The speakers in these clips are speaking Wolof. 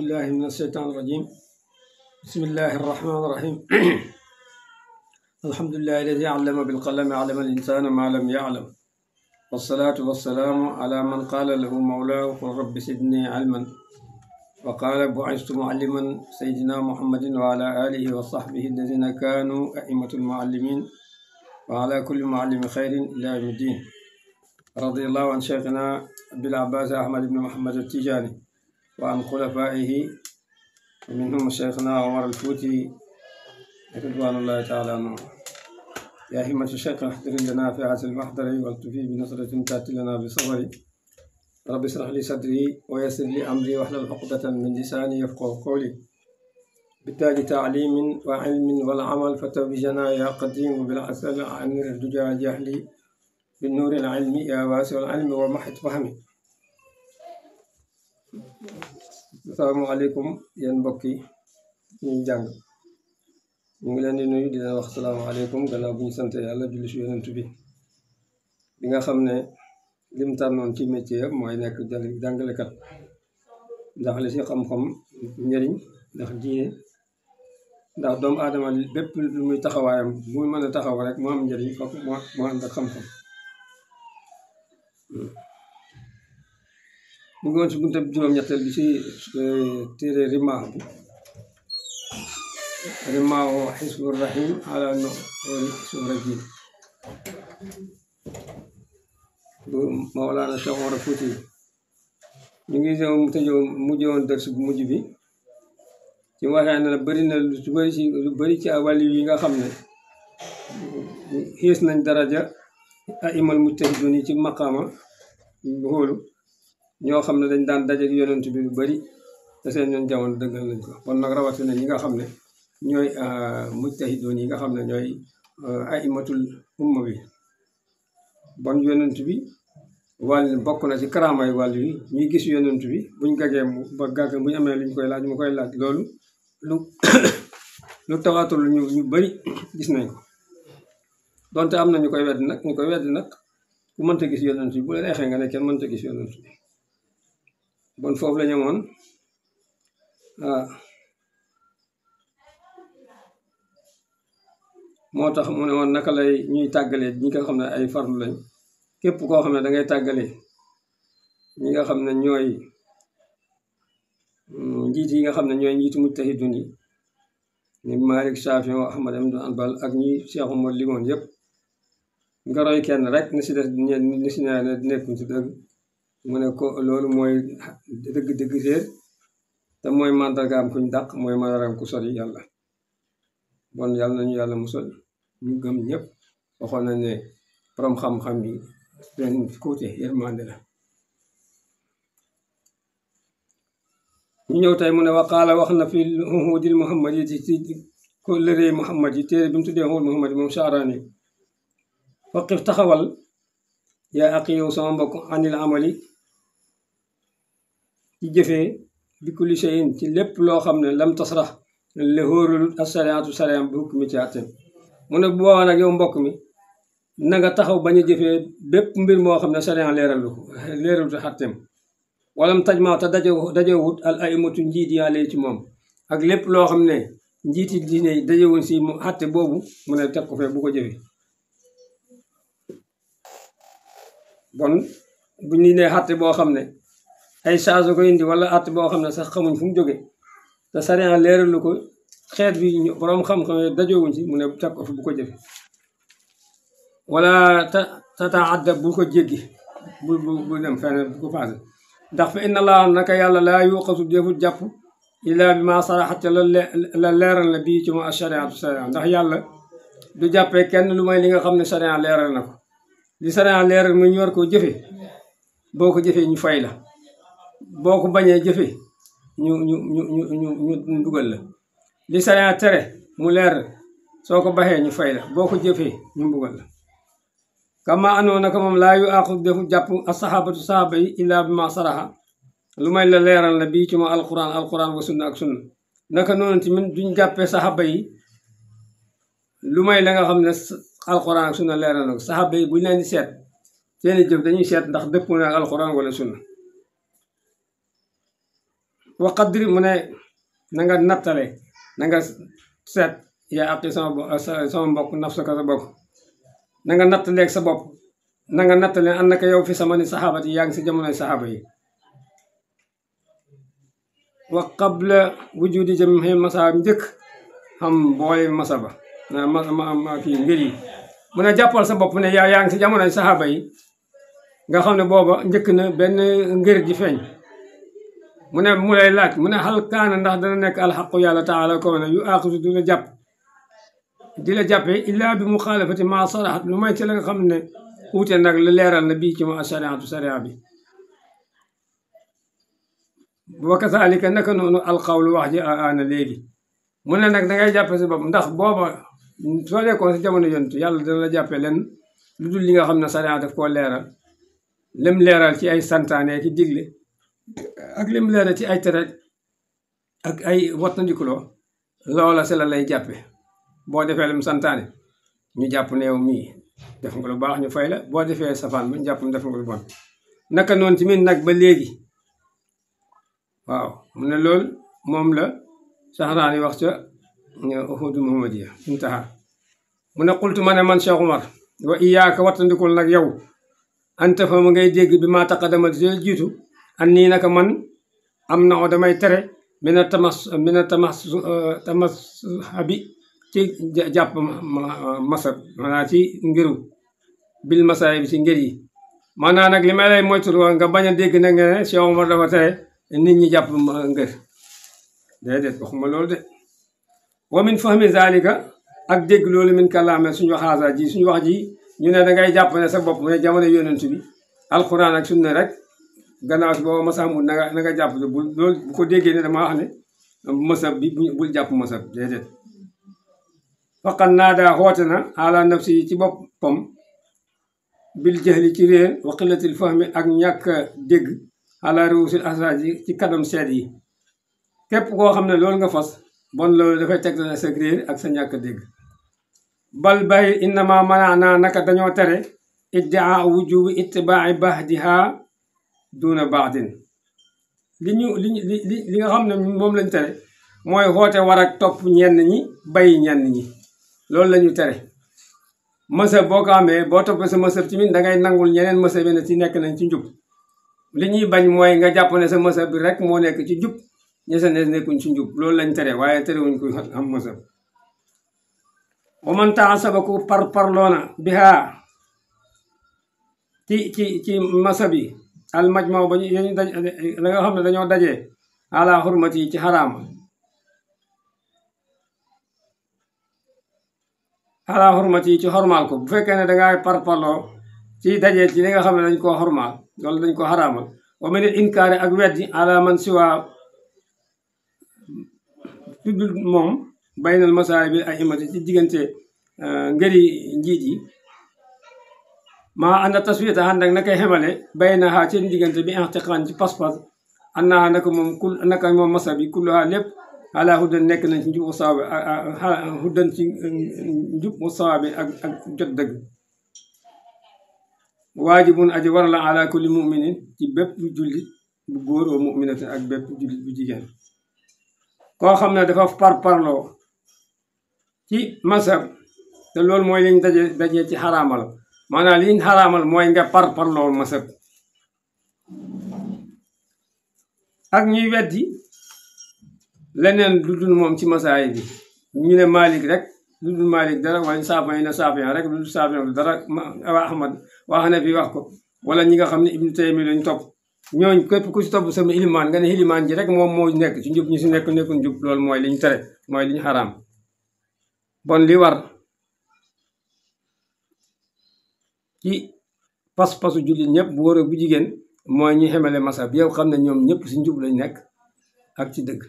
الله من الشيطان الرجيم. بسم الله الرحمن الرحيم. الحمد لله الذي علم بالقلم علم الإنسان ما لم يعلم، والصلاة والسلام على من قال له مولاه قل رب زدني علما، وقال بعثت معلما سيدنا محمد وعلى آله وصحبه الذين كانوا أئمة المعلمين، وعلى كل معلم خير إلى يوم الدين. رضي الله عن شيخنا أبي العباس أحمد بن محمد التجاني وعن خلفائه ومنهم شيخنا عمر الفوتي رضوان الله تعالى عنه. يا همة الشيخ احضر لنا في هذا المحضر والتفي بنصرة تأتي لنا بصبر. رب اشرح لي صدري ويسر لي أمري واحلل عقدة من لساني يفقهوا قولي. بالتاج تعليم وعلم والعمل فتوجنا يا قديم بالعسل عن الدجى جهلي بالنور العلمي يا واسع العلم ومحط فهمي. asalaamaaleykum yéen mbokk yi ñuy jàng ñu ngi leen di nuyu di leen wax salaamaaleykum gannaaw bu ñu sant yàlla julli si yonent bi nga xam ne lim tànnoon ci métier yëpp mooy nekk jàngalekat, ndax li si xam-xam njëriñ, ndax diine, ndax doomu aadama bépp lu muy taxawaayam bu muy mën a taxaw rek mu am njëriñ fokk mu ànd ak xam-xam. ñu ngi woon si bunte juróom-ñetteel bi si téere rimaax bi, rimaaxu xisbu rahim ala no xisbu rajim bu Mawlaana Cheikh Omar Fouti. ñu ngi mujjoon dërs bu mujj bi ci waxee ne lu bëri ci wàllu yi nga xam ne xiis nañ daraja aimal mujtahidun yi ci maqaama bu xóolu, ñoo xam ne dañ daan dajeek yonent bi lu bari te seen ñoon jamono dëggal nañ ko. kon nag rawatina ñi nga xam ne ñooy mujtahidoon yi nga xam ne ñooy aimatul umma bi. bon yonent bi wàll bokk na ci karaamay wàll yi ñuy gis yonent bi buñ gagee ba gàgg buñ amee luñ koy laaj mu koy laaj. loolu lu tawaatul ñu bari gis nañ ko, donte am na ñu koy weddi nag ku mënta gis yonent bi bu la neexee nga ne kenn mënta gis yonent bi. bon foofu la ñamoon. moo tax mu ne woon naka lay ñuy tàggalee ñi nga xam ne ay farlu lañ. képp koo xam ne da ngay tàggalee ñi nga xam ne ñooy njiit yi nga xam ne ñooy njiitu mujtahidun yi ni Malik, Shafi, Ahmad ibn Hanbal ak ñi Cheikh Omar limoon yëpp, nga roy kenn rek ni si des ni si ne nekkuñ si dëgg. mu ne ko loolu mooy dëgg réer te mooy màndargaam kuñ dàq, mooy màndargaam ku sori yàlla. bon yàlla nañu yàlla musal ñu gëm ñëpp. waxoon nañ ne borom xam-xam yi seen côté yërmande la. ñu ñëw tey mu ne waqaala wax na fi uhudil muhammad yi ci kóllëre muhammad yi, téere bi mu tuddee uhud muhammad yi moom Sha'rani. waqif taxawal yaa aqi yow sama mbokk anil amali ci jëfee bi kulli shay'in ci lépp loo xam ne lam tasrax le hóoralut asariatu sariam bi hukmi ci àtteem. mu ne bu boobaa nag yow mbokk mi na nga taxaw bañ a jëfee bépp mbir moo xam ne sarian leeralut àtteem. walam tajma te dajewut al aimatu njiit yàlla ci moom, ak lépp loo xam ne njiiti diine dajewuñ si mu àtte boobu mu ne teg ko fee bu ko jëfee. bon bu ñu nee àtte boo xam ne ay charge ko indi wala àtte boo xam ne sax xamuñ fu mu jóge te sariya leeralu ko, xeet bi borom xam-xam dajowuñ si mu ne teg ko fi bu ko jëfe. wala tataadda bu ko jéggi bu dem fenn bu ko passé. ndax fa inna allah naka yàlla laa yuqasu defut jàpp illaa bi ma saraxate la leeral la bii ci ma ashariatu sariya. ndax yàlla du jàppee kenn lu may li nga xam ne sariya leeral na ko. li sariya leeral mu ñu war koo jëfe, boo ko jëfee ñu fay la, boo ko bañee jëfe ñu dugal la. li sariya tere mu leer, soo ko baxee ñu fay la, boo ko jëfee ñu mbugal la. kama anoo naka moom laa yu aqu defu jàpp as-sahabatu sahaba yi illaa bi ma saraxa lu may la leeral la bii ci ma alquran wa sunna ak sunna. naka noonu tamit duñ jàppee sahaba yi lu may la nga xam ne alquran ak sunna leeral na ko. sahaba yi buñ leen di seet seeni jëf dañuy seet ndax dëppoo na ak alquran wala sunna. wa qadri mu ne na nga nattale na nga seet yaa aqi sama mbokk nafsaka sa bopp na nga nattaleeg sa bopp na nga nattale annaka yow fi sama ni saxaabati yaa ngi si jamonoy saxaaba yi wa qabla wujudi jami masab njëkk xam boole masaba kii mbir yi mu ne jàppal sa bopp ne yaa ngi si jamonoy saxaaba yi nga xam ne booba njëkk na benn ngir di feeñ mu ne mu lay laaj mu ne xal kaana ndax dana nekk alxaqu yàlla taala ko ne yu aaxisu du la jàpp di la jàppee illaa bi muxaalafati ma saraxat lu may ci la nga xam ne uute nag la leeral na bii ci ma shariatu sharia bi wa kazalika naka noonu alqawlu wax ji aana léegi mu ne nag dangay jàppe si bopp ndax booba soo nekkoon si jamono yontu yàlla dana la jàppe len lu dul li nga xam ne sharia daf koo leeral lim leeral ci ay santaane ki digle ak lim leeral ci ay tere ak ay wattandikuloo loola si la lay jàppe boo defee lim santaane ñu jàpp ne yow mii def nga lu baax ñu fay la boo defee safaan bi ñu jàpp ne def nga lu bon naka noonu tamit nag ba léegi waaw mu ne loolu moom la Saxraani wax ca Uhudu Muhammadiya intaha mu ne qultu ma ne man Cheikh Umar wa iyaaka wattandikul nag yow anta fa ma ngay dégg bi maa taqadama di jiitu an nii naka man am na o damay tere mina tamas habi ci jàpp masab maanaam ci ngiru bil masaay bi ci ngir yi maanaam nag li may lay moytul nga bañ a dégg na nga ne Cheikh Omar dafa tere nit ñi jàpp ngir déedéet waxuma loolu de wa min fahmi zalika ak dégg loolu min kalaame suñu waxaasa ji suñu wax ji ñu ne dangay jàpp ne sa bopp ne jamono yonent bi alquran ak sunna rek gannaaw si booba masamul na nga jàpp bu loolu bu ko déggee ne dama wax ne masab bi bul jàpp masab déedéet faqan naa daa xoote na ala nafsi yi ci boppam bil jahli ci réer wa qillatil fahmi ak ñàkk dégg ala ruusil asraji ci kanam seet yi képp koo xam ne loolu nga fas bon loolu dafay teg na sa réer ak sa ñàkk dégg bal bay innama manana naka dañoo tere iddia wujubi ittibaai bahdiha duna baadin li nga xam ne moom lañ tere mooy xoote war ak topp ñenn ñi bay ñenn ñi loolu la ñu tere mësëb boo ko amee boo toppee sa mësëb tamit dangay nangul ñeneen mësëb yi ne ci nekk nañ ci njub li ñuy bañ mooy nga jàpp ne sa mësëb bi rek moo nekk ci njub ña sa ne nekkuñ ci njub loolu lañ tere waaye terewuñ ko am mësëb wa man taasaba ku parloona bihaa ci mësëb yi al majma ba ñu daj la nga xam ne dañoo dajee ala xurmati yi ci xaraama ala xormati yi ci xormaal ko bu fekkee ne dangay parparloo ci dajee ci li nga xam ne dañ koo xormaal loolu dañ ko xaraamal wa min al inkaari ak weddi ala man siwa tuddul moom baynal masaay bi ay imati ci diggante ngëri njiit yi maa ànd taswita ànd ak nakay xemale bayna xaa ci diggante bi intiqaan ci pas-pas an naa naka moom masa bi kulluha lépp ala huddan nekk nañ ci njub wasaabi huddan ci njub wasaabi ak jot dëgg waajibun aji war la ala kulli muminin ci bépp jullit bu góor wa muminatin ak bépp jullit bu jigéen koo xam ne dafa parloo ci masab te loolu mooy liñ dajee ci xaraamal maanaam liñ xaraamal mooy nga parloo masab ak ñuy weddi leneen lu dul moom ci masaay bi ñu ne Malik rek lu dul Malik dara wala Saafi'i ne Saafi'i rek lu dul Saafi'i dara waa Ahmad waa Hanafi wax ko wala ñi nga xam ne Ibnu Taymiya lañ topp ñooñ képp ku si topp sama ilimaan nga ne ilimaan ji rek moom moo nekk ci njub ñi si nekkul njub loolu mooy liñ tere mooy liñ xaraam bon li war ci pas-pasu jullit ñëpp bu góor ak bu jigéen mooy ñu xemale masab yow xam ne ñoom ñëpp si njub lañ nekk ak ci dëgg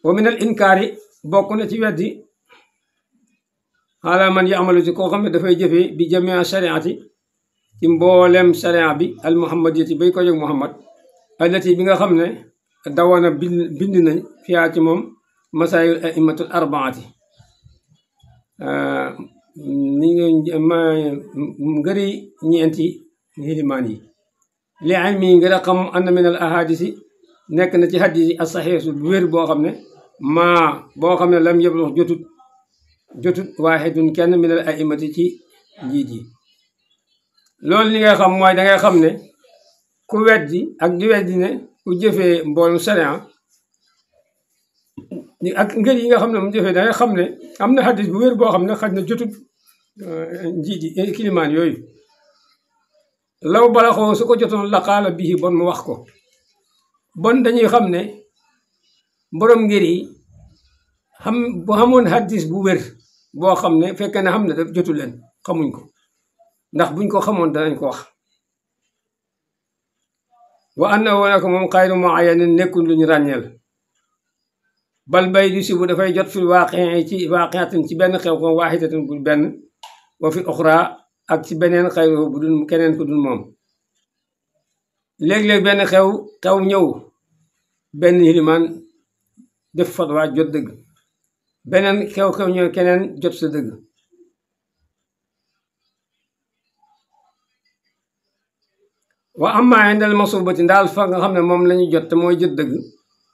wa min al inkaari bokk na ci weddi xaala man yaamalu ci koo xam ne dafay jëfee bi jamia shariati ci mboolem sharia bi al muhammadiyati bay ko jóg muhammad allati bi nga xam ne dawana bind nañ fiyaa ci moom masaayil aimatul arbaati ngëri ñeenti xilimaan yi li ilmi ngir a xam anna min al ahadisi nekk na ci hadis yi as-saxiisu bu wér boo xam ne maa boo xam ne lam yëblu jotut waahidun kenn min al aimati ci njiit yi loolu li nga xam mooy dangay xam ne ku weddi ak di weddi ne ku jëfee mboolem sharia ak ngër yi nga xam ne mu jëfee dangay xam ne am na hadis bu wér boo xam ne xaj na jotut njiit yi kilimaan yooyu law balaxoo su ko jotoon laqaala bii bon mu wax ko bon dañuy xam ne borom ngir yi bu xamoon hadis bu wér boo xam ne fekkee ne xam ne daf jotu leen xamuñ ko ndax buñ ko xamoon danañ ko wax wa anna woo nako moom xayru muayyanin nekkul lu ñu ràññeel bal bay du si bu dafay jot fi waaqiatin ci benn xew ko waaxidatin bu benn wa fi uxra ak ci beneen xayru bu dul keneen ku dul moom léeg-léeg benn xew ñëw benn ilimaan def fatwa jot dëgg beneen xew ñëw keneen jot sa dëgg wa amma indal masubati ndaal fa nga xam ne moom la ñu jot te mooy jot dëgg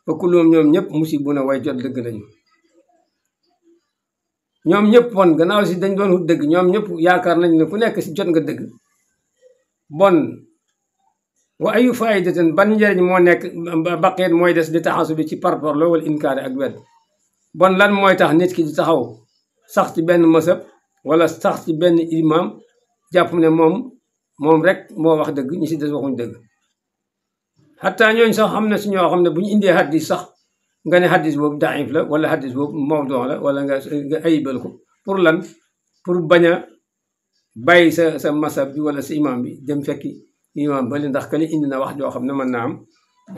fa kulluhum ñoom ñëpp musibuna way jot dëgg lañu ñoom ñëpp bon gannaaw si dañ doon wut dëgg ñoom ñëpp yaakaar nañ ne ku nekk si jot nga dëgg bon wa ayu faidatin ban njëriñ moo nekk baqeet mooy des di taxasu bi ci parparloo wala inkaari ak wet bon lan mooy tax nit ki di taxaw sax ci benn masab wala sax ci benn imam jàpp ne moom rek moo wax dëgg ñi si des waxuñ dëgg xataa ñooñ sax xam na si ñoo xam ne bu ñu indee hadis sax nga ne hadis boobu daif la wala hadis boobu mawdu la wala nga ayibal ko pour lan pour bañ a bàyyi sa masab bi wala sa imam bi dem fekki imam bali ndax kali indi na wax joo xam ne mën naa am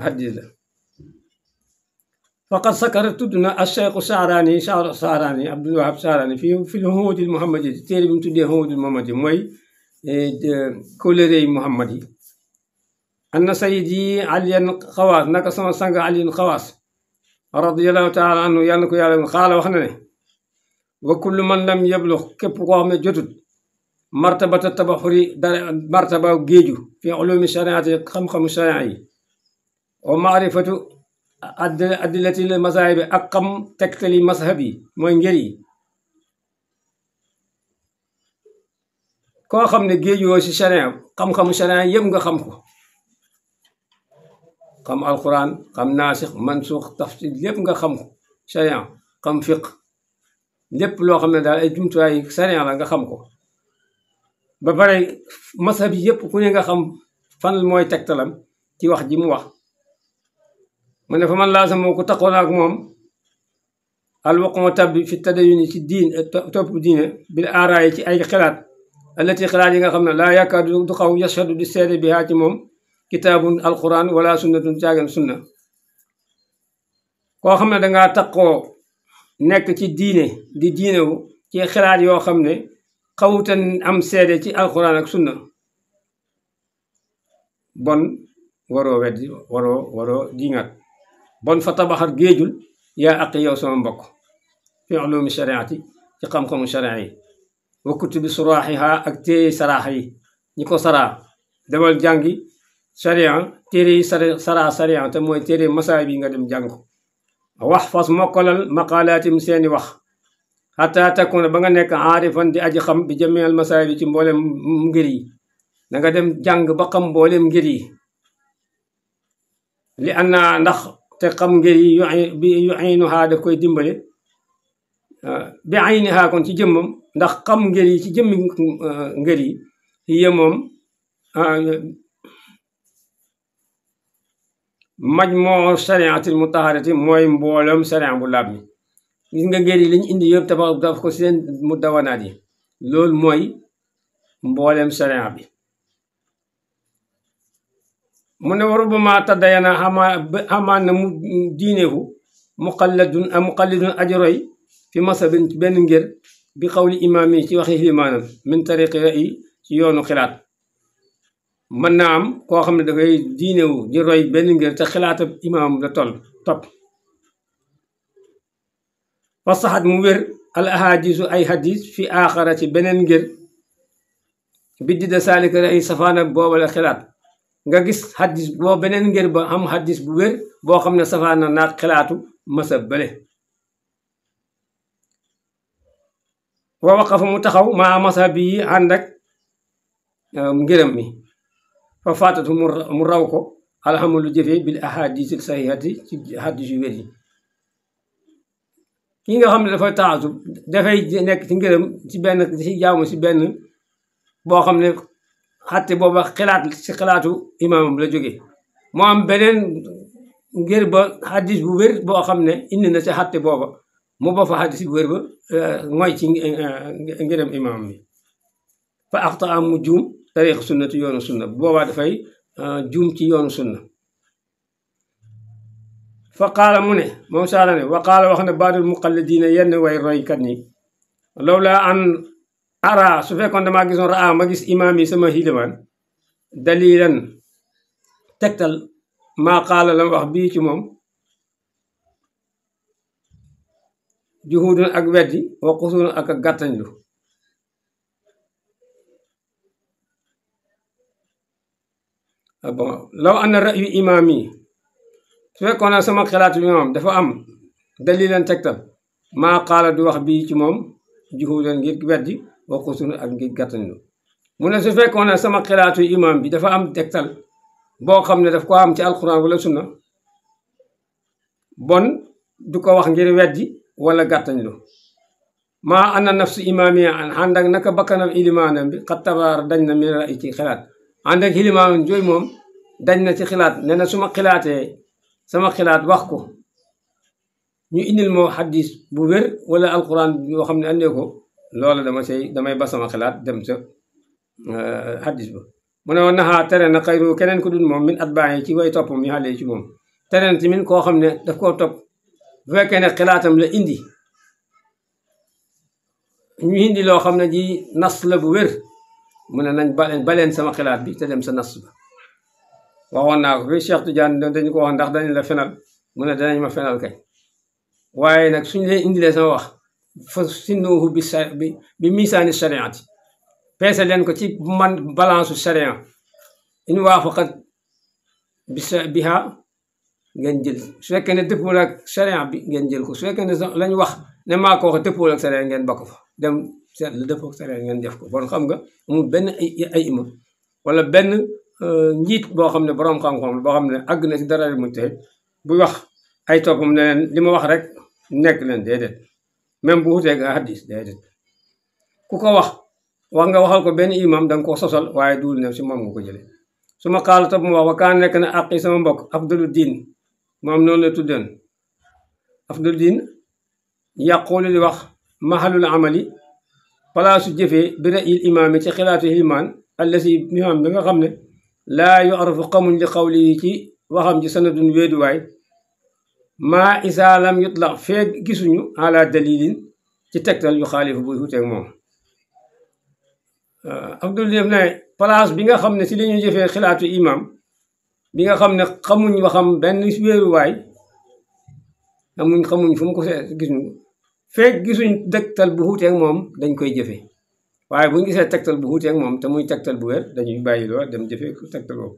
hadis la faqad sakara tudd na acheikhu Saarani Abdul Wahab Saarani fi huudil muhammadi téere bi mu tuddee huudil muhammadi mooy kóllëre yi muhammad yi anna sayidi aliyan xawaas naka sama sang aliyan xawaas radiallahu taala anhu yàlla na ko yàlla xaala wax na ne wa kullu man lam yablux képp koo xam ne jotut martabata tabaxuri dara martaba géeju fi ulumi shariati xam-xamu sharia yi wa maarifatu adillatil mazahib ak xam tegtali mazhab yi mooy ngër yi koo xam ne géejoo si sharia xam-xamu sharia yëpp nga xam ko xam alquran xam naasix mansuux tafsir lépp nga xam ko sharia xam fiq lépp loo xam ne daal ay jumtuwaay sharia la nga xam ko ba pare mazhab yi yëpp ku ne nga xam fan mooy tegtalam ci wax ji mu wax mu ne fa man laasam moo ko taxoon ak moom alwaquma tabbi fi tadayuni ci diin topp diine bil aaraay ci ay xalaat allati xalaat yi nga xam ne laa yaakaar du xaw yashadu di seede bi haa ci moom kitaabun alquran wala sunnatun caagan sunna koo xam ne dangaa taqoo nekk ci diine di diinewu ci xalaat yoo xam ne xawutan am seede ci alquran ak sunna bon waroo weddi waroo diŋat bon fa tabaxar géejul yaa aqi yow sama mbokk fi ulumi shariati ci xam-xamu sharia yi wa kutubi suraaxiha ak téere saraax yi ñi ko saraa demal jàngi sharia téere yi saraa sharia te mooy téere masaay bi nga dem jàng ko wax fas mokkalal maqalaatim seeni wax xataa takuna ba nga nekk aarifan di aji xam bi jameel masaay bi ci mboolem ngir yi da nga dem jàng ba xam mboolem ngir yi li anna ndax te xam ngir yi yu aynuhaa daf koy dimbale bi aynihaa kon ci jëmmam ndax xam ngir yi ci jëmmi ngir yi hiya moom majmoo shariatil mutaharati mooy mbooloom sharia bu laab mi gis nga ngir yi liñ indi yëpp tabax daf ko seen mu dawanaat yi loolu mooy mboolem sharia bi mu ne waru ba ma taddayana xamaan na mu diineeku muqallidun ajaroy fi masabin ci benn ngir bi xawli imaam yi ci waxi limaanam min tariqi yi ci yoonu xilaat mën naa am koo xam ne dafay diinewu di roy benn ngir te xilaatab imaam la topp fa saxat mu wér al ahadisu ay hadis fi aaxara ci beneen ngir biddi da saalika ay safaana booba la xilaat nga gis xaddis boo beneen ngir ba am xaddis bu wér boo xam ne safaan na naag xalaatu masab bële wa waqafa mu taxaw maa masab yi ànd ak ngërëm mi fa faatatu mu raw ko alxamalu jëfee bil ahadis sahihati ci xaddis yu wér yi ki nga xam ne dafay taasub dafay nekk ci ngërëm ci benn ci jaamu ci benn boo xam ne xatte booba xalaat ci xalaatu imaamam la jóge moo am beneen ngir ba xaddis bu wér boo xam ne indi na ci xatte booba mu ba fa xaddis bu wér ba mooy ci ngërëm imaam bi fa axta am mu juum tariix sunnati yoonu sunna boobaa dafay juum ci yoonu sunna fa qaala mu ne moom saala ne wa qaala wax ne baadul muqallidina yenn way roykat ñi loolu la an ara su fekkoon damaa gisoon raa ma gis imaam yi sama hilimaan dalilan tegtal maa qaala la wax bii ci moom juhudun ak weddi wa qusurun ak gàttañlu bon law anna ra'yu imaam yi su fekkoon na sama xalaatu imaam dafa am dalilan tegtal maa qaala du wax bii ci moom juhudan ngir weddi wa qusurun ak ngir gàttañlu mu ne su fekkoon ne sama xalaatu imaam bi dafa am tegtal boo xam ne daf ko am ci alquran wala sunna bon du ko wax ngir weddi wala gàttañlu maa anna nafsu imaam yi ànd ak naka bakkanam ilimaanam bi xat tabaar dañ na mi ra'yi ci xalaat ànd ak ilimaanam jooy moom dañ na ci xalaat ne na su ma xalaatee sama xalaat wax ko ñu indil moo xaddis bu wér wala alquran yoo xam ne andee ko loola damay ba sama xalaat dem sa xaddis ba mu ne woon naxaa tere na xayru keneen ku dul moom min at bàyyi ci way toppam yi xale ci moom tere na tamit koo xam ne daf koo topp bu fekkee ne xalaatam la indi ñu indi loo xam ne ji nas la bu wér mu ne nañ baleen sama xalaat bi te dem sa nas ba waxoon naa ko fi Cheikh Tidiane dañu ko wax ndax dañu la fenal mu ne danañ ma fenal kay waaye nag suñu leen indilee sama wax fa sinnuhu bi misaani shariati peese leen ko ci man balance sharia in waafaqat biha ngeen jël su fekkee ne dëppoo ak sharia bi ngeen jël ko su fekkee ne lañ wax ne maa ko wax dëppoo ak sharia ngeen bakk fa dem seet la dëppoo ak sharia ngeen def ko bon xam nga amul benn ay ima wala benn njiit boo xam ne boroom xam-xam boo xam ne àgg na si dara mu tey buy wax ay toppam ne leen li ma wax rek nekk leen déedéet même bu wuteeg hadis déedéet ku ko wax nga waxal ko benn imam danga ko sosal waaye duul ne si moom nga ko jële su ma xaala topp mu wax wa kaan nekk na aqi sama mbokk afdalu diin moom noonu la tuddeen afdalu diin yàqulu di wax mahalul amali palaasu jëfee bi ra'yil imaam yi ci xilaatu ilimaan allasi imaam bi nga xam ne laa yu'rafu xamuñ li xawli yi ci waxam ci sanadun wéeduwaay maa isaa lam yutlaq feeg gisuñu ala dalilin ci tegtal yu xaalifu buy wuteeg moom Abdul def ne place bi nga xam ne si li ñuy jëfee xilaatu imam bi nga xam ne xamuñ waxam benn wéeruwaay xamuñ fu mu ko gisuñ feeg gisuñ tegtal bu wuteeg moom dañ koy jëfee waaye buñ gisee tegtal bu wuuteeg moom te muy tegtal bu wér dañuy bàyyi loo dem jëfee tegtal boobu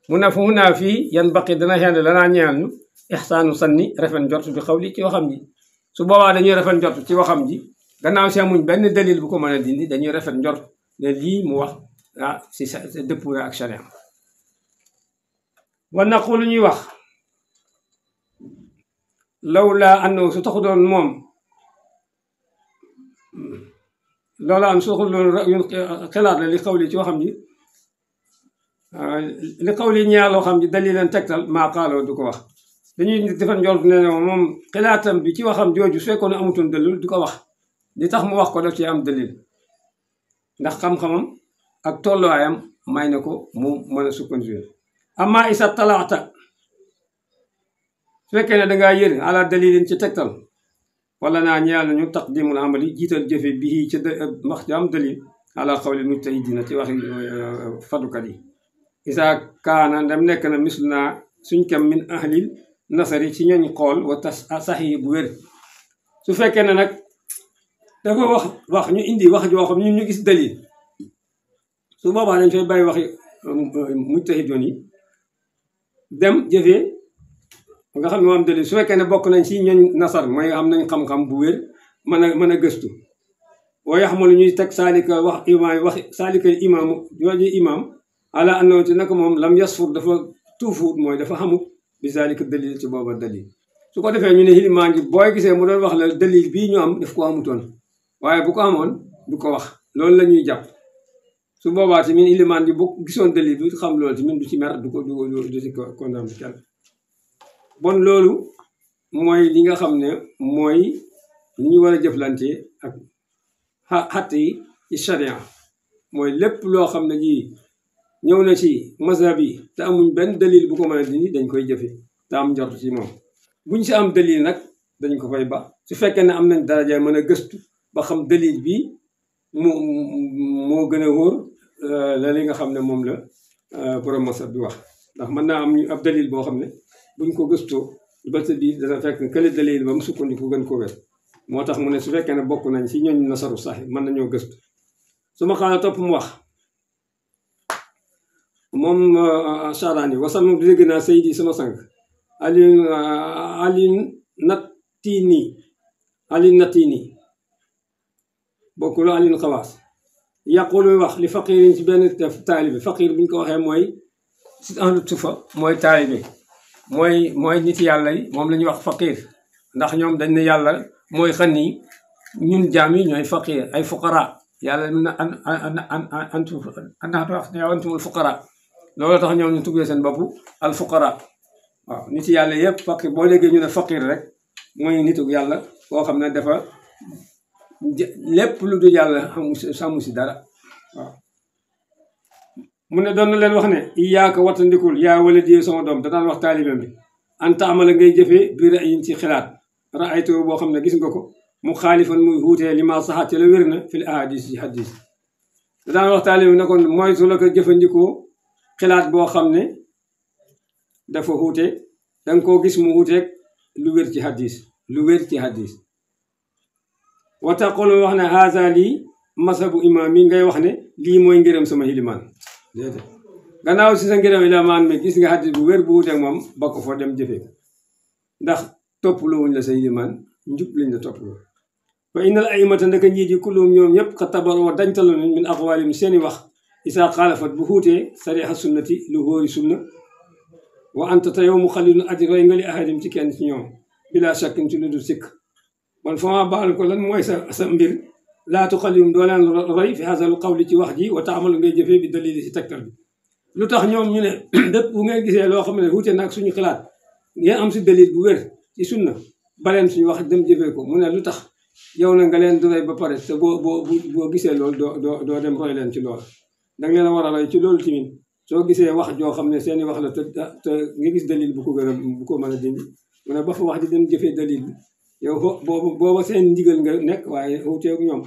mu ne fu mu naa fii yan baqi dana xend lanaa ñeel ñu ixsaanu sanni rafet njort bi xaw li ci waxam ji su boobaa dañuy rafet njort ci waxam ji gannaaw si amuñ benn dalil bu ko mën a dindi dañuy rafet njort ne lii mu wax si dëppoo ak sharia wa naqulu ñuy wax lawla annahu su taxu doon moom loola am su taxu doon xalaat la li xawli ci waxam ji li xawli ñaaloo xam ji dalilan tegtal maa xaaloo du ko wax dañuy defal njort ne moom xalaatam bi ci waxam jooju su fekkoon ne amutoon dalil du ko wax li tax mu wax ko daf ci am dalil ndax xam-xamam ak tolluwaayam may na ko mu mën a sukkandiku amma isa talaata su fekkee ne dangaa yër ala dalilin ci tegtal wala naa ñeel nañu taqdimul amali jiital jëfe bii ci wax ci am dalil ala xawli mujtahidina ci waxi fadukat yi isa kaana dem nekk na mislu naa suñ kam min ahlil nasari ci ñooñ xool wa tas saxi bu wér su fekkee ne nag dafa wax ñu indi wax joo xam ñu gis dalil su boobaa dañ fay bàyyi waxi mujtahidoon yi dem jëfee nga xam ne moo am dalil su fekkee ne bokk nañ si ñooñ nasar mooy am nañ xam-xam bu wér mën a gëstu waaye xamul ñuy teg saalika wax imaam wax saalika imaamu jooju imaam ala annahu te naka moom lam yasfur dafa tuufuut mooy dafa xamut bi saalika dalil ci booba dalil su ko defee ñu ne xilimaan ji booy gisee mu doon wax la dalil bii ñu am daf ko amutoon waaye bu ko amoon du ko wax loolu la ñuy jàpp su boobaa tamit xilimaan ji bu gisoon dalil bi xam loolu tamit du ci mer du ci condamné kenn bon loolu mooy li nga xam ne mooy li ñu war a jëflante ak xatt yi ci sharia mooy lépp loo xam ne ji ñëw na ci mazhab yi te amuñ benn dalil bu ko mën a dindi dañ koy jëfe te am njort ci moom buñ si am dalil nag dañ ko fay ba su fekkee ne am nañ daraja mën a gëstu ba xam dalil bi moo gën a wóor la li nga xam ne moom la borom mazhab bi wax ndax mën naa am ab dalil boo xam ne buñ ko gëstoo ba sa biir dana fekk kële dalil ba mu sukkandiku gën ko wér moo tax mu ne su fekkee ne bokk nañ si ñooñ nasaru sax mën nañoo gëstu su ma xaala topp mu wax moom Charani wasam dégg naa Seydi sama sang Ali Natini bokkul Ali Xawaas yàqulu wax li faqirin ci benn taalibe faqir bi ñu ko waxee mooy si en tufa mooy taalibe mooy nit yàlla yi moom la ñuy wax faqir ndax ñoom dañ ne yàlla mooy xan ni ñun jaam yi ñooy faqir ay fuqara yàlla na antumul fuqara loolu tax ñoom ñu tuggee seen bopp al fuqara waaw nit yàlla yëpp faqir boo léegi ñu ne faqir rek mooy nitu yàlla boo xam ne dafa lépp lu du yàlla sàmmu si dara waaw mu ne doon na leen wax ne iyaaka wattandikul yaa wala di sama doom da daan wax taalibeem bi anta amala ngay jëfee bi ra'yin ci xalaat ra'aytu boo xam ne gis nga ko mu xaalifan muy wuutee li ma saxaat ci la wér na fil ahadis yi hadis da daan wax taalibeem ne kon moytu la ko jëfandikoo xalaat boo xam ne dafa wuute danga koo gis mu wuuteeg lu wér ci hadis wa taqulu wax ne haza lii masabu imaam yi ngay wax ne lii mooy ngërëm sama xilimaan déedéet gannaaw si sa ngërëm ilimaan mi gis nga hadis bu wér bu wuuteeg moom ba ko fa dem jëfee ndax toppaloo wuñ la sa xilimaan njub lañ la toppaloo fa innal aimata ndaka njiit yi kulluhum ñoom ñëpp xa tabaroo dañtalo nañ min aqwalim seeni wax isaa xaalafat bu xuutee sariha sunnati lu hóori sunna wa anta te yow mu xalilun aji roy nga li ahadim ci kenn ci ñoom bila shakkin ci lu dul sikk man fa ma baal ko lan mooy sa mbir laatu xalilum doo leen roy fi hasalu qawli ci wax ji wa taamalu ngay jëfee bi dalili si tegtal bi lu tax ñoom ñu ne dëpp bu ngeen gisee loo xam ne wuute nag suñu xalaat ngeen am si dalil bu wér ci sunna baleen suñu wax dem jëfee ko mu ne lu tax yow na nga leen di roy ba pare te boo gisee loolu doo dem roy leen ci loolu danga leen a war a roy ci loolu tamit soo gisee wax joo xam ne seeni wax la te nga gis dalil bu ko mën a dindi mu ne ba fa wax di dem jëfee dalil bi yow booba seen ndigal nga nekk waaye wuuteeg ñoom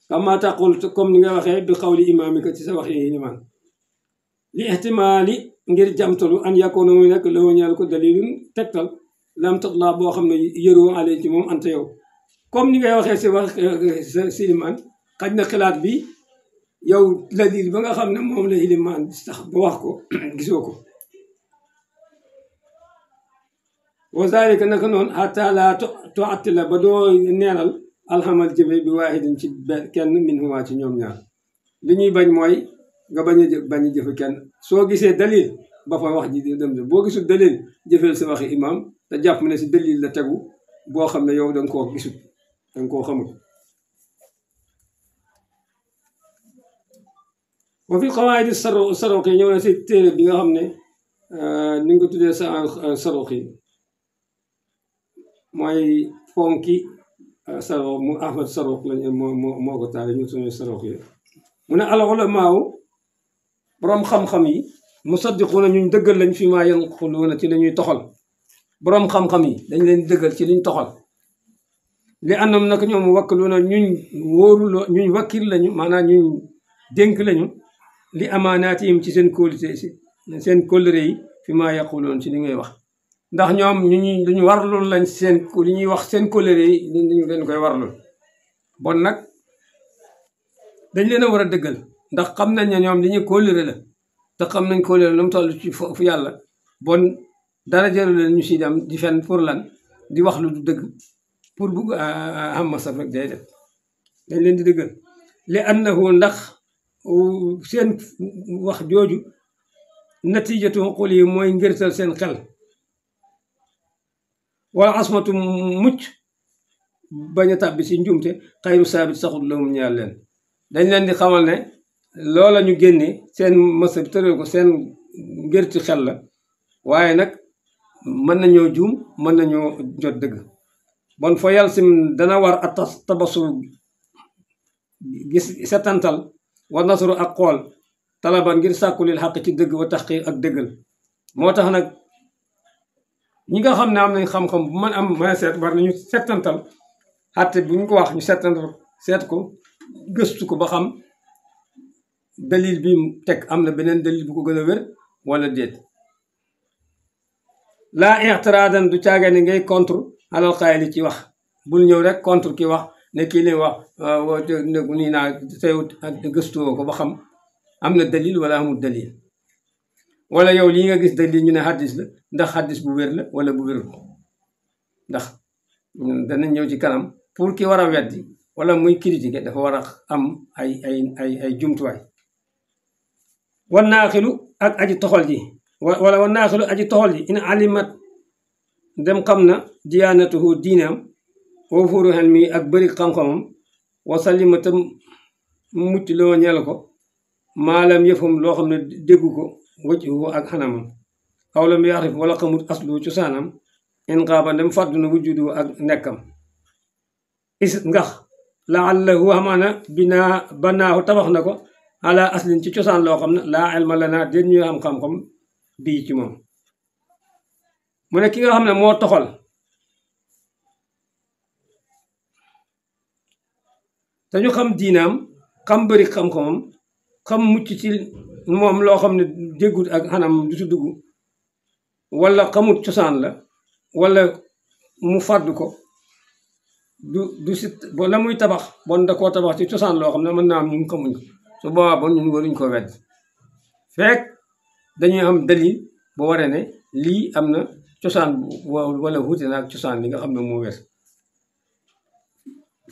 kama taqul comme ni nga waxee bi xawli imaamika ci sa wax yi limaan li ihtimaali ngir jamtalu an yakoona muy nekk loo ñeel ko dalilun tegtal lam tatla boo xam ne yëroo ale ci moom anta yow comme ni ngay waxee si wax si limaan xaj na xalaat bi yow dalil ba nga xam ne moom la limaan sax ba wax ko gisoo ko wa zalika naka noonu hatta la tu'attila ba doo neenal alxamal jëfe bi waahidin ci kenn min huma ci ñoom ñaar li ñuy bañ mooy nga bañ a jëfe kenn soo gisee dalil ba fa wax ji di dem boo gisul dalil jëfeel sa waxi imam te jàpp ne si dalil la tegu boo xam ne yow danga koo gisul danga koo xamul wa fi qawaidi saroqi ñëw na si téere bi nga xam ne ni nga ko tuddee sa saroqi mooy fonki saroq mu ahmad saroq lañ moo ko taale ñu suñu saroq yi mu ne al ulamaaw boroom xam-xam yi musaddiquuna ñuñ dëggal lañ fi maa yanquluuna ci la ñuy toxal boroom xam-xam yi dañ leen dëggal ci liñ toxal li anam nag ñoom wakkiluuna ñuñ wóoruloo ñuñ wakkil lañu maanaam ñuñ dénk lañu li amaanaatihim ci seen kóolite si seen kóllëre yi fi maa yaquluun ci li ngay wax ndax ñoom duñu warlul lañ seen li ñuy wax seen kóllëre yi dañu leen koy warlul bon nag dañ leen a war a dëggal ndax xam nañ ne ñoom li ñuy kóllëre la te xam nañ kóllëre lu mu toll ci fu yàlla bon dara jëru leen ñu si dem di fen pour lan di wax lu du dëgg pour bugg am masaf rek day def dañ leen di dëggal li annahu ndax seen wax jooju natijatu xul yi mooy ngërtal seen xel wala asmatu mucc bañ a tàbbi si njumte xayru saabit saxul lahum ñaar leen dañ leen di xamal ne loola ñu génne seen masab tëral ko seen ngërti xel la waaye nag mën nañoo juum mën nañoo jot dëgg bon fa yàlla sim dana war a tabasul gis setantal war nasaru ak xool talaban ngir sàkku lil xaq ci dëgg wa taxqiq ak dëggal moo tax nag ñi nga xam ne am nañ xam-xam bu mën am mën a seet war nañu setantal xatte bu ñu ko wax ñu setantal seet ko gëstu ko ba xam dalil bi teg am na beneen dalil bu ko gën a wér wala déet laa ixtiraadan du caage ne ngay contre alal xaayli ci wax bul ñëw rek contre ki wax ne kii li wax nii naa teewut gëstuwoo ko ba xam am na dalil wala amul dalil wala yow lii nga gis dalil ñu ne xaddis la ndax xaddis bu wér la wala bu wérul ndax danañ ñëw ci kanam pour ki war a weddi wala muy critiquer dafa war a am ay jumtuwaay wan naaxilu ak aji toxal ji wala wan naaxilu aji toxal ji in alimat dem xam na diyaanatuhu diinaam woo fuuru xel mi ak bëri xam-xamam wasalimatam mucc loo ñeel ko maalam yëfam loo xam ne déggu ko wëcc ak xanamam aw lam yaxrif wala xamut aslu cosaanam in xaaba dem fàddu na wujjudu ak nekkam is ngax laallahu xamaana binaa banaahu tabax na ko ala aslin ci cosaan loo xam ne laa ilma lana den ñu am xam-xam bii ci moom mu ne ki nga xam ne moo toxal dañu xam diinaam xam bëri xam-xamam xam mucc ci moom loo xam ne déggut ak xanam du ci dugg wala xamut cosaan la wala mu fàddu ko du si la muy tabax bon da koo tabax ci cosaan loo xam ne mën naa am ñun xamuñ ko su boobaa bon ñun waruñ ko wedd fekk dañuy am dalil bu waree ne lii am na cosaan wala wuute na ak cosaan li nga xam ne moo wér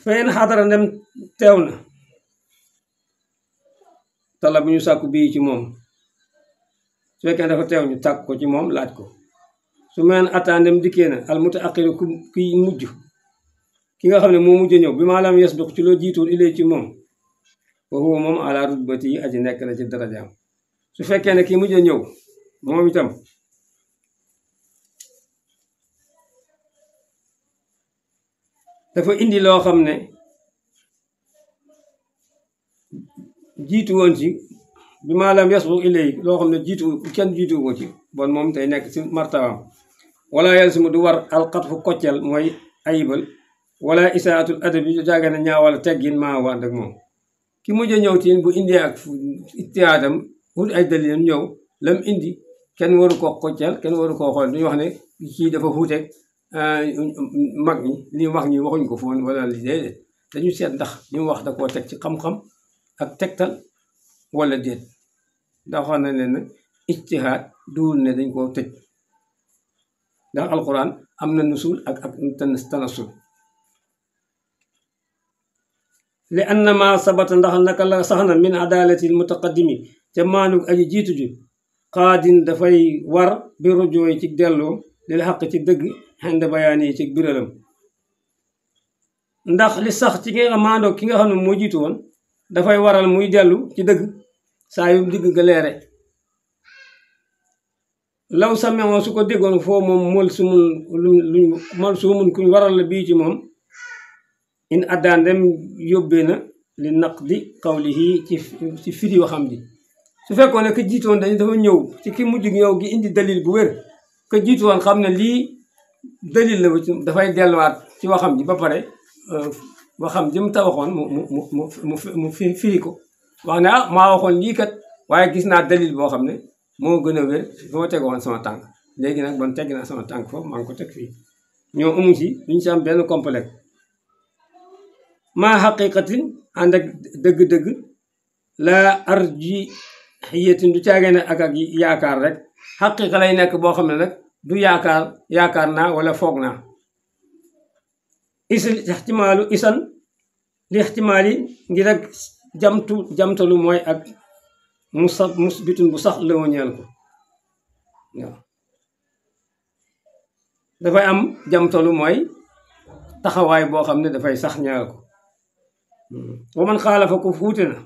feen xadara ndem teew na tala bu ñu sàkku bii ci moom su fekkee dafa teew ñu tàkk ko ci moom laaj ko su meen attaa ndem dikkee na al muta aqiru kuy mujj ki nga xam ne moo mujj ñëw bi maalam yasduq ci loo jiituwul ilay ci moom foofu moom ala rutbati yi aji nekk na ci darajaam su fekkee ne ki mujj ñëw moom itam dafa indi loo xam ne jiitu woon ci bi maalam yasduq ilay loo xam ne kenn jiitu ko ci bon moom tey nekk ci martabaam wala yàlla si mu du war alxatfu koccel mooy ayibal wala isaatul adabi du jàgge ne ñaawal teggin maa wànd ak moom ki mujj a ñëw tiin bu indi ak itiyaadam wut ay dalilam ñëw lam indi kenn waru koo koccel kenn waru koo xool duñu wax ne kii dafa xuuteeg mag ñi li wax ñi waxuñ ko foon wala li déedéet dañu seet ndax li mu wax da koo teg ci xam-xam ak tegtal wala déet ndax wax na leen nag ijtihaad duwul ne dañ koo tëj ndax alquran am na nusul ak tanasul li annama sabata ndax naka la sax na min adalatil mutaqaddimi ca maanug aji jiitu ji xaadin dafay war bi rujooy ci delloo lil xaq ci dëgg xend bayaan yi ci biralam ndax li sax ci nga maandoo ki nga xam ne moo jiitu woon dafay waral muy dellu ci dëgg saa yu digg nga leere law samewo su ko déggoon foo moom mol sumun kuñ waral la bii ci moom in addaan dem yóbbee na li naqdi qawlihi ci firi waxam ji su fekkoon ne ka jiitoon dañu dafa ñëw ci ki mujj ñëw gi indi dalil bu wér ka jiitoon xam ne lii dalil la dafay delluwaat ci waxam ji ba pare waxam ji mu tawaxoon mu firi ko wax ne ah maa waxoon lii kat waaye gis naa dalil boo xam ne moo gën a wér fa ma tegoon sama tànk léegi nag bon tegg naa sama tànk foofu maa ngi ko teg fii ñoo amu si duñu si am benn complexe maa xaqiqatin ànd ak dëgg-dëgg la arji xiyatin du caagee ne ak yaakaar rek xaqiqa lay nekk boo xam ne nag du yaakaar naa wala foog naa isil ixtimaalu isan li ixtimaali ngir ak jamtalu mooy ak musbitun bu sax la ñeel ko waaw dafay am jamtalu mooy taxawaay boo xam ne dafay sax ñeel ko wa man xaalafa ko fuute na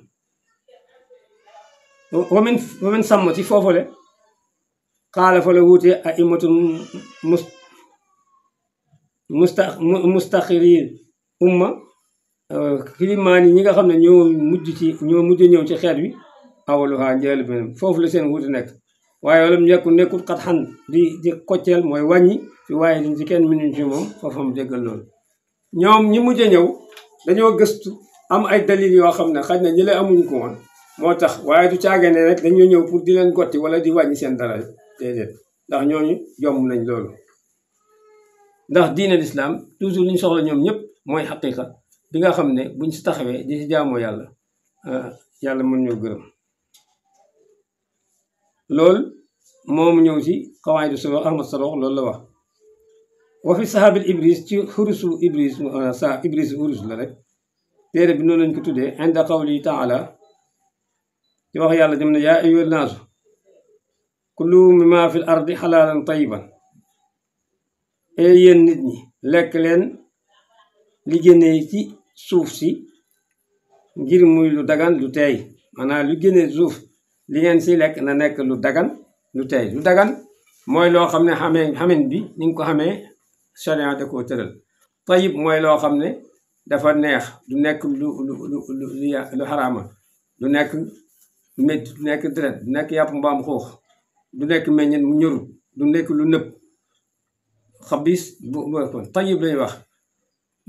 wamin sàmm ci foofale xaalafa la wuute a imatun mustaxirin umma kilimaan yi ñi nga xam ne ñoo mujj ñëw ci xeet wi awaluhaa njël beneen foofu la seen wuute nekk waaye wala mu nekkul xat xan di kocceel mooy wàññi fi waaye diñ ci kenn minuñ ci moom foofam déggal loolu ñoom ñi mujj ñëw dañoo gëstu am ay dalil yoo xam ne xaj na ñi la amuñ ko woon moo tax waaye du caagane rek dañoo ñëw pour di leen gotti wala di wàññi seen dara déedéet ndax ñooñu jomb nañ loolu ndax diine lislaam toujours li ñu soxla ñoom ñëpp mooy xaqiqa bi nga xam ne buñ si taxawee di si jaamoo yàlla yàlla mën ñoo gërëm loolu moom ñëw ci xawaayidu solo ahmad salox loolu la wax wa fi sahabil ibris ci xurusu ibris ibris xurus la rek téere bi noonu lañ ko tuddee inda qawli taala ci wax yàlla dem ne yaa ayyuhan naasu kulu mimma fil ardi xalaalan tayiban yéen nit ñi lekk leen li génnee ci suuf si ngir muy lu dagan lu teey maanaam lu génnee suuf li ngeen si lekk na nekk lu dagan lu teey lu dagan mooy loo xam ne xamen bi ni nga ko xamee sharia da koo tëral tayib mooy loo xam ne dafa neex du nekk lu xaraama du nekk métti du nekk deret du nekk yàpp mbaam xuux du nekk meññet mu ñorut du nekk lu nëb xabis bu tayib lañuy wax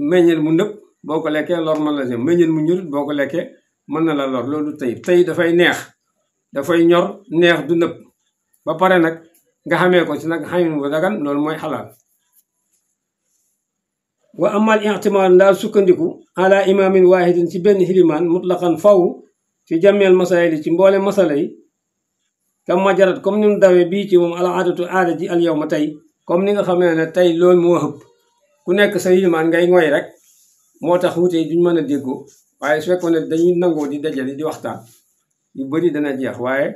meññet mu nëb boo ko lekkee lor mën la si meññet mu ñorut boo ko lekkee mën na la lor loolu tayib tayib dafay neex dafay ñor neex du nëb ba pare nag nga xamee ko ci nag xamin bu dagan loolu mooy xalaal wa amal ixtimaal ndaal sukkandiku ala imaamin waahidin ci benn xilimaan mutlaqan faw ci jameel masaayil ci mboole masala yi kam majarat comme ni mu dawee bii ci moom ala aadatu aada ji al yow ma tey comme ni nga xamee ne tey loolu moo ëpp ku nekk sa xilimaan ngay ngoy rek moo tax wuute duñ mën a déggoo waaye su fekkoon ne dañuy nangoo di dajale di waxtaan yu bëri dana jeex waaye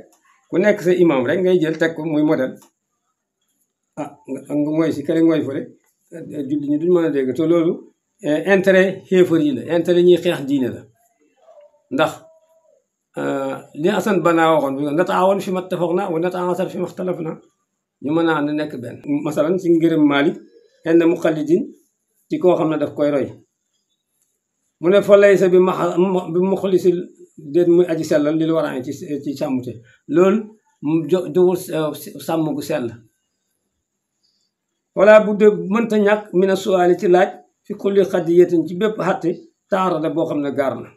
ku nekk sa imam rek ngay jël teg ko muy modèle nga ngoy si kale ngoy fële julli ñi duñ mën a dégg te loolu intérêt xéefar yi la intérêt ñuy xeex diine la ndax li Asan Banaa waxoon bi nata'aawan fi mattafaqnaa wa nata'aasar fi maxtalafnaa ñu mën a ànd nekk benn masalan si ngërëm Maalik inda muqallidin ci koo xam ne daf koy roy mu ne fa laysa bi muxlisil déet muy aji sellal li lu war a ci sàmmte loolu duwul sàmm gu sell wala bu dee mënta ñàkk mina suwaali ci laaj fi kulli xadiyatin ci bépp xatti taarada boo xam ne gaar na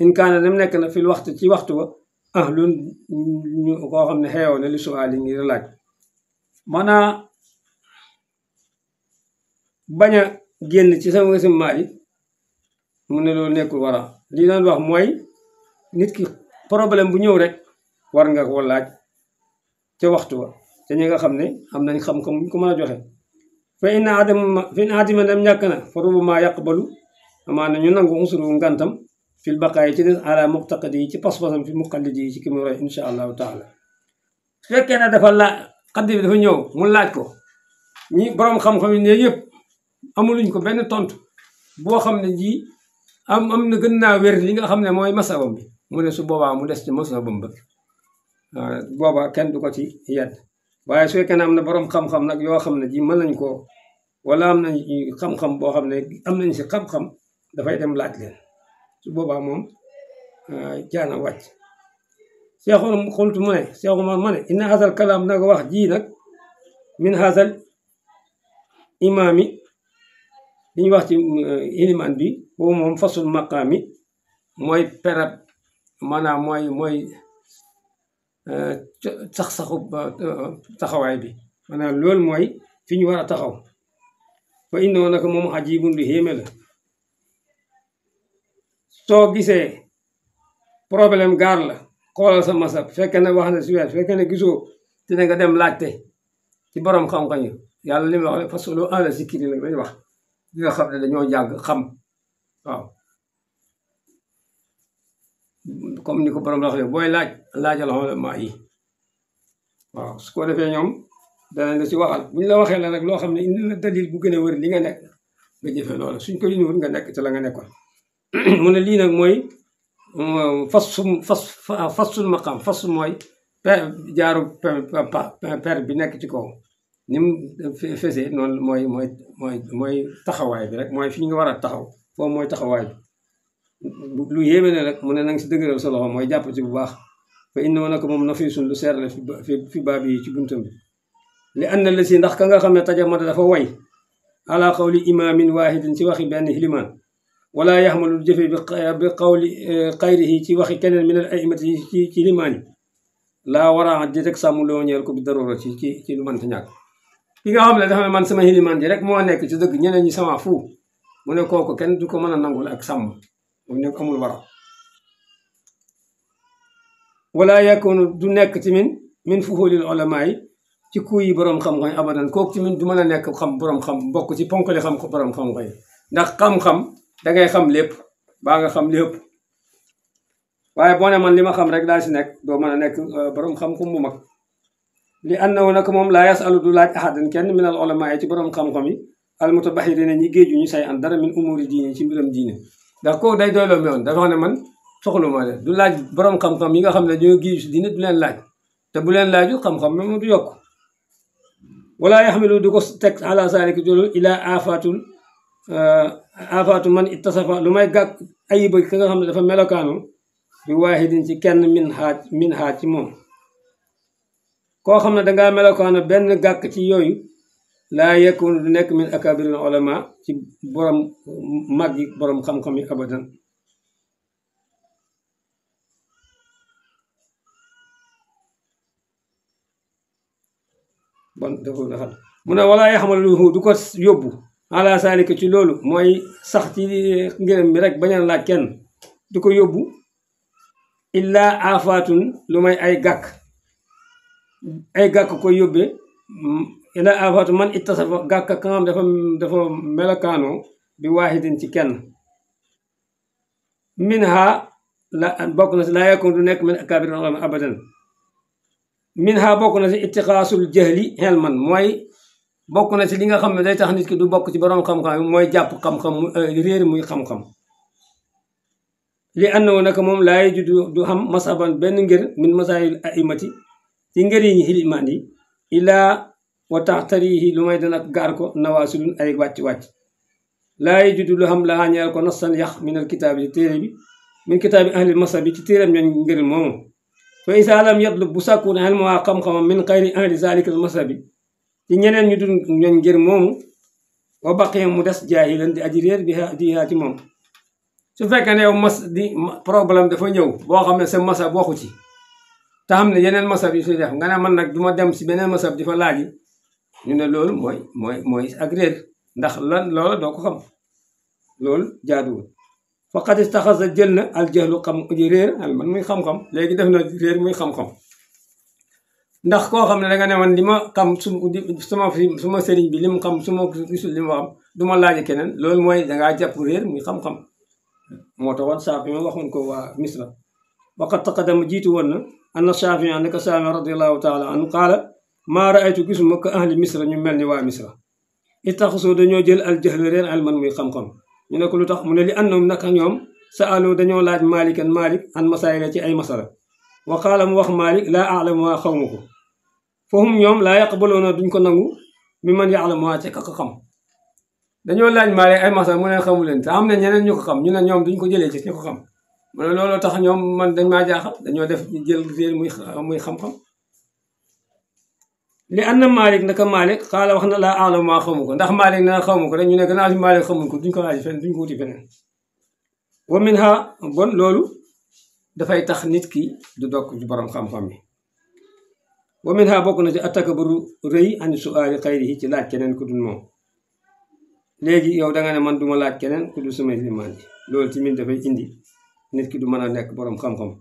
in kaana dem nekk na fil waxtu ci waxtu wa loolu ñu koo xam ne xeewoo na li suwaali ngir laaj maanaa bañ a génn ci sama ngësim maali mu ne loolu nekkul war a li doon wax mooy nit ki problème bu ñëw rek war nga ko laaj ca waxtu wa te ñi nga xam ne am nañ xam-xam buñ ko mën a joxe fa in adima dem ñàkk na fa rubama yaqbalu amaana ñu nangu usuru ngantam fil baqaay ci des ala muqtaqadi yi ci pas-pasam fi muqallidi yi ci ki mu roy insha allahu taala su fekkee ne dafa laaj xaddi bi dafa ñëw mu laaj ko ñi boroom xam-xam yi ne yëpp amuluñ ko benn tontu boo xam ne ji am na gën naa wér li nga xam ne mooy masabam bi mu ne su boobaa mu des ci masabam ba boobaa kenn du ko ci yedd waaye su fekkee ne am na boroom xam-xam nag yoo xam ne ji mën nañ ko wala am nañ xam-xam boo xam ne am nañ si xam-xam dafay dem laaj leen su boobaa moom jaana wàcc seexul xultu mu ne seexul ma ne inna hasal kalaam nag wax ji nag min hasal imaami li ñu wax ci ilimaan bi boobu moom fasul maqaami mooy perab maanaam mooy sax-saxu taxawaay bi maanaam loolu mooy fi ñu war a taxaw fa indoo naka moom ajibun lu xéeme la soo gisee problème gaar la xoolal sa masab fekkee ne wax na si weer fekkee ne gisoo te ne nga dem laajte ci borom xam-xam yi yàlla li mu wax ne fas'alu ahla zikri nag lañu wax ñi nga xam ne dañoo jàng xam waaw comme ni ko borom la waxee booy laajal ulama yi waaw su ko defee ñoom danañ la si waxal buñ la waxee la nag loo xam ne indi la dalil bu gën a wër li nga nekk nga jëfe loolu suñ ko indiwul nga nekk ci la nga nekkoon mu ne lii nag mooy fasul maqam fasu mooy jaaru per bi nekk ci kaw ni mu fesee noonu mooy taxawaay bi rek mooy fi nga war a taxaw foofu mooy taxawaay bi lu yéeme ne rek mu ne nanga si dëgëral sa loxo mooy jàpp ci bu baax fa innahu nag moom nafisun lu seer la fi baab yi ci buntam bi li ànd la si ndax ka nga xam ne tajamada dafa way ala qawli imaamin waahidin ci waxi benn xilimaan wala yaxmalu jëfe bi qawli xayrihi ci waxi keneen min al aimati ci limaan yi laa waraa di rek sàmm loo ñeel ko bi darura ci lu mënta ñàkk ki nga xam ne dafa ne man sama xilimaan ji rek moo nekk ci dëgg ñeneen ñi sama fu mu ne kooku kenn du ko mën a nangul ak sàmm mu ne amul wara wala yakunu du nekk timin min fuhulil ulama yi ci kuy yi boroom xam-xam yi abadan kooku timin du mën a nekk xam boroom xam bokk ci ponkali xam ko boroom xam-xam yi ndax xam-xam dangay xam lépp baa nga xam lépp waaye boo ne man li ma xam rek daa si nekk doo mën a nekk boroom xam-xam bu mag li annahu nag moom laa yasalu du laaj ahadan kenn min al ulama yi ci boroom xam-xam yi al mutabahirina ñi géeju ñu say an dara min umuri diine ci mbiram diine ndax kooku day doyloo mi woon dafa xam ne man soxlu ma de du laaj boroom xam-xam yi nga xam ne ñoo géeju si diine du leen laaj te bu leen laaju xam-xam moom du yokk wala yaxmilu du ko teg ala zalika jolu ila afatu man ittasafa lu may gàkk ayiba ki nga xam ne dafa melokaanu bi waahidin ci kenn min xaaj ci moom koo xam ne dangaa melokaanu benn gàkk ci yooyu laa yakunu du nekk min akabiril ulama ci borom mag yi borom xam-xam yi abadan bon dafa daxal mu ne walaa yaxmaluhu du ko yóbbu ala salika ci loolu mooy sax ci ngërëm bi rek bañ a laaj kenn du ko yóbbu illa afatun lu may ay gàkk koy yóbbee illa afatu man ittasafa gàkk ka nga xam dafa melokaanoo bi waahidin ci kenn min ha la bokk na si laa yakun du nekk min akabir abadan min ha bokk na si itixaasul jahli xelman mooy bokk na si li nga xam ne day tax nit ki du bokk ci borom xam-xam mooy jàpp xam-xam réer muy xam-xam li ànd nag moom laay ju du xam masaban benn ngir min masaayil aimati ci ngër yi ñi xilimaan yi ilaa wa taxtarihi lu may dana gaar ko nawaasulun ay wàcc-wàcc laay ju du lu xam laa ñeel ko nasan yax minal kitaab yi ci téere bi min kitaabi ahlil masa bi ci téeram ñooñ ngër moomu fa isa lam yatlub bu sàkkuun xelmuwaa xam-xamam min xayri ahli zalikal masa bi ci ñeneen ñu dul ñooñ ngir moomu wa baqi mu des jaahilan di aji réer di yaa ci moom su fekkee ne yow problème dafa ñëw boo xam ne sa masa bokku ci te xam ne yeneen masab yi suy def nga ne man nag du ma dem si beneen masab di fa laaji ñu ne loolu mooy ak réer ndax loola doo ko xam loolu jaaduwul faqad istaxasa jël na aljahlu xam ji réer man muy xam-xam léegi def na réer muy xam-xam ndax koo xam ne danga ne man li ma xam suma sëriñ bi li mu xam su ma gisul li ma xam du ma laaji keneen loolu mooy dangaa jàpp réer muy xam-xam moo taxoon Saafi ma waxoon ko waa Misra waqad taqaddama jiitu woon na anna Shaafi naka Shaafi radiyallahu taala anhu qaala maa raaytu gisuma ko ahli Misra ñu mel ni waa Misra ittaxasoo dañoo jël aljahl réer alman muy xam-xam ñu ne ko lu tax mu ne li annahum naka ñoom sa'alu dañoo laaj Maalik an masaayila ci ay masala wa qaala mu wax Maalik laa a'lamuhaa xawma ko fahum ñoom laa yaqbaluuna duñ ko nangu mi man ya'lamuhaa ci ka ko xam dañoo laaj Maalik ay masala mu ne xamu leen te am na ñeneen ñu ko xam ñu ne ñoom duñ ko jëlee ci ñu ko xam mu ne looloo tax ñoom man dañ maa jaaxal dañoo def jël réer muy xam-xam li anna Maalik naka Maalik xaala wax na laa a'lamuhaa xamu ko ndax Maalik na xamu ko rek ñu ne gannaaw si Maalik xamuñ ko duñ ko laaj fenn duñ ko wuti feneen wa minha bon loolu dafay tax nit ki du dokk ci borom xam-xam yi wa minha bokk na ci attakaburu rëy ani su'aali xayrihi ci laaj keneen ku dul moom léegi yow danga ne man duma laaj keneen ku dul samay limaan yi loolu tamit dafay indi nit ki du mën a nekk borom xam-xam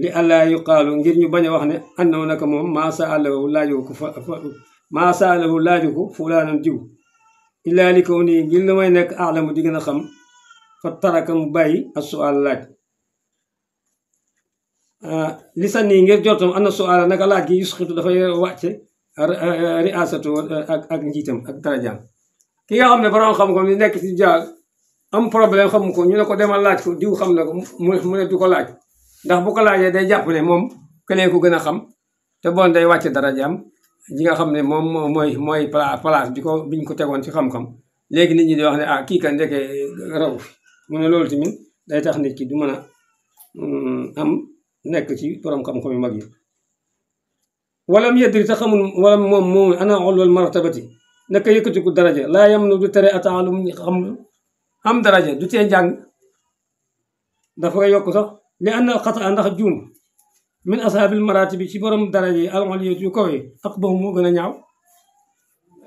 li allah yuqaalu ngir ñu bañ a wax ne annahu naka moom maa saalahu laaju ko maa saalahu laaju ko fulaanan jiw illaa li kaw nii ngir la may nekk aalamu di gën a xam fa taraka mu bàyyi as-su'aal laaj li sa nii ngir jotam ana su'aala naka laaj gi yusxitu dafay wàcce riasatu ak njiitam ak darajaam ki nga xam ne borom xam-xam ni nekk ci jaal am problème xam ko ñu ne ko demal laaj ko diw xam na ko mu ne du ko laaj ndax bu ko laajee day jàpp ne moom keneen ko gën a xam te bon day wàcce darajaam ji nga xam ne moom mooy place bi ko biñ ko tegoon ci xam-xam léegi nit ñi di wax ne kii kan ndeke raw mu ne loolu tamit day tax nit ki du mën a am nekk ci borom xam-xam yu mag yi walam yedri te xamul wala moom ana ulul martabati naka yëkkatiku daraja laa yam nu du tere ataalum xam daraja du tee njàng dafa yokk sax li ànd xata ndax juum min ashaabil marati bi ci borom daraja yi al-uliyya yu kaw yi ak boobu moo gën a ñaaw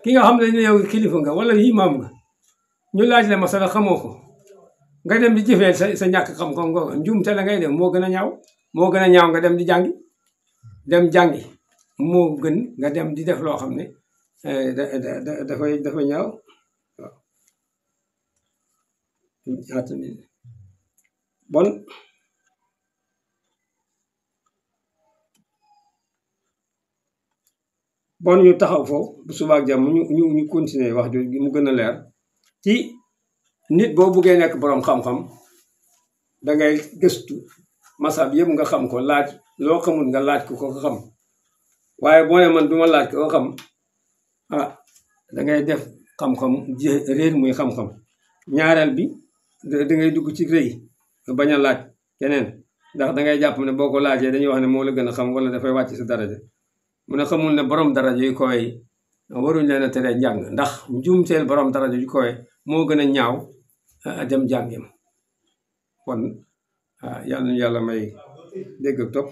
ki nga xam ne yow kilifa nga wala imaam nga ñu laaj la masala xamoo ko nga dem di jëfee sa ñàkk xam-xam nga njuumte la ngay dem moo gën a ñaaw nga dem di jàngi jàngi moo gën nga dem di def loo xam ne dafa ñaaw waaw bon ñu taxaw foofu bu subaak jàmm ñu continuer wax jooju mu gën a leer ci nit boo buggee nekk boroom xam-xam dangay gëstu masab yëpp nga xam ko laaj loo xamul nga laaj ko xam waaye boo ne man duma laaj ko xam dangay def xam-xam réer muy xam-xam ñaareel bi dangay dugg ci rëy nga bañ a laaj keneen ndax dangay jàpp ne boo ko laajee dañuy wax ne moo la gën a xam wala dafay wàcc sa daraja mu ne xamul ne borom daraja yu koy waruñ leen a tere njàng ndax njuumteel borom daraja yu koy moo gën a ñaaw dem jàngem kon yàlla nañu yàlla may dégg ak topp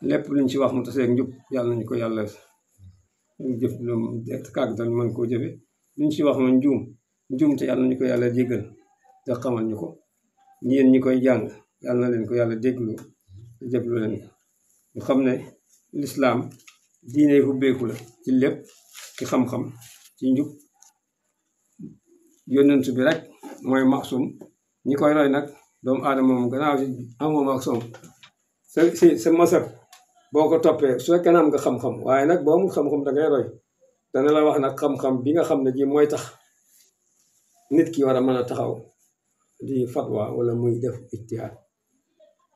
lépp luñ ci wax mu taseeg njub yàlla nañu ko yàlla jëf kàgg ñu mën koo jëfe luñ ci wax ma njuum te yàlla nañu ko yàlla jéggal te xamal ñu ko ñeen ñi koy jàng yàlla na leen ko yàlla déglu jëflu leen ñu xam ne lislaam diine hubbeeku la ci lépp ci xam-xam ci njub yonent bi rek mooy maksum ñi koy roy nag doomu aadama moom gannaaw si amoo maksum sa masab boo ko toppee su fekkee am nga xam-xam waaye nag boo amul xam-xam da ngay roy dana la wax nag xam-xam bi nga xam ne ji mooy tax nit ki war a mën a taxaw di fatwa wala muy def ijtihaad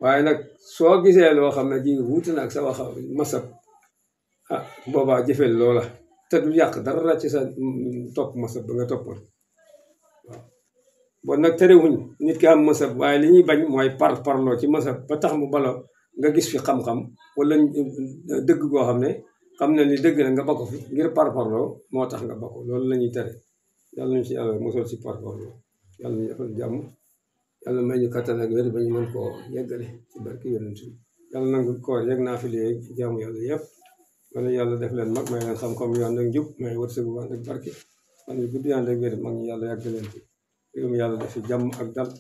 waaye nag soo gisee loo xam ne ji wuute na ak sa wax masab boobaa jëfeel loola te du yàq dara ci sa topp masab ba nga toppoon waaw bon nag terewuñ nit ki am masab waaye li ñuy bañ mooy parloo ci masab ba tax mu balo nga gis fi xam-xam wala dëgg goo xam ne xam ne ni dëgg la nga bokk fi ngir parloo moo tax nga bokk loolu la ñuy tere yàlla nañu ci yàlla mosal si parloo yàlla nañu defal jàmm yàlla may ñu kattan ak wér ba ñu mën koo yeggale ci barki yonent bi yàlla nangu koor yegg naa fi léegi jaamu yàlla yëpp wala yàlla def leen mag may leen xam-xam yu ànd ak njub may wërsëgu ànd ak barke man ñu gudd ànd ak wér mag ñi yàlla yàgg leen fi réew mi yàlla def fi jàmm ak dal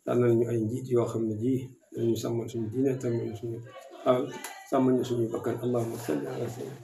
tànnal ñu ay njiit yoo xam ne ji dañu sàmmal suñu diine tàmmal suñu alal sàmmal ñu suñu bakkan allahumma salli ala sayyidina